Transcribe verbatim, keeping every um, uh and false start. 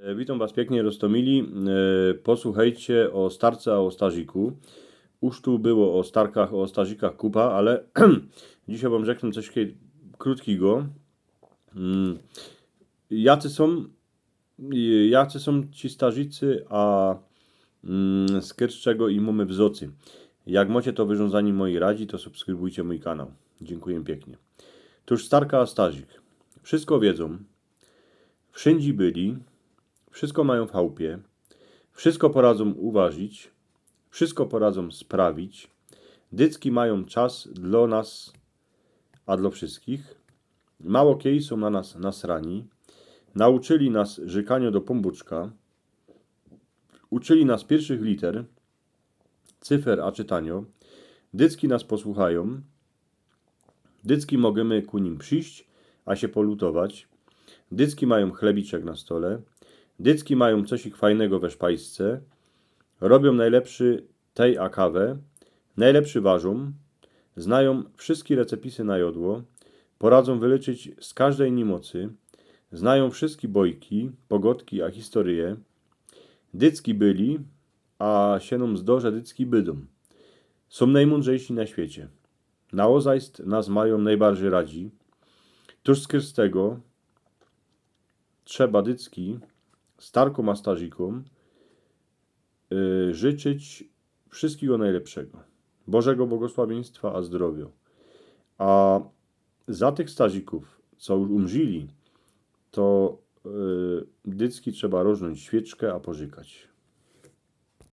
E, witōm was piyknie, roztōmili. E, posłuchejcie ô starce, a ô starziku. Już tu było ô starkach, ô starzikach kupa, ale dzisiej wōm rzeknę coś kie-, krōtkigo. Mm, jacy sōm, jacy sōm ci starzicy, a, mm, z kerczego i mōmy wzocy. Jak mocie to wyrōnzaniŏ mojij radzi, to subskrybujcie mōj kanał. Dziynkuję piyknie. Tōż starka a starzik wszysko wiedzōm, wszyndzie byli, wszysko majōm w chałpie, wszysko poradzōm uwarzić, wszysko poradzōm sprawić, dycki majōm czas dlŏ nas, a dlŏ wszyskich, mało kej sōm na nas nasrani, nauczyli nas rzykaniŏ do pōnbōczka, uczyli nas piyrszych liter, cyfer a czytaniŏ, dycki nas posłuchajōm, dycki możymy ku nim przijś, a sie polutować, dycki majōm chlebiczek na stole, dycki majōm cosik fajnego we szpajsce, robiōm nojlepszy tej a kawã, nojlepszy warzōm, znajōm wszyski recypisy na jŏdło, poradzōm wylyczyć z kożdej niymocy, znajōm wszyski bojki, pogodki a historyje, dycki byli, a sie nōm zdŏ, że dycki bydōm. Sōm nojmōndrzejsi na świecie. Naozajst nas majōm nojbardzij radzi. Tōż z kerczego trzeba dycki, starkōm a starzikōm, y, życzyć wszyskigo nojlepszego. Bożego błogosławieństwa a zdrowiŏ. A za tych starzikōw, co już umrzili, to, y, dycki trzeba rożnōńć świyczkã a porzykać.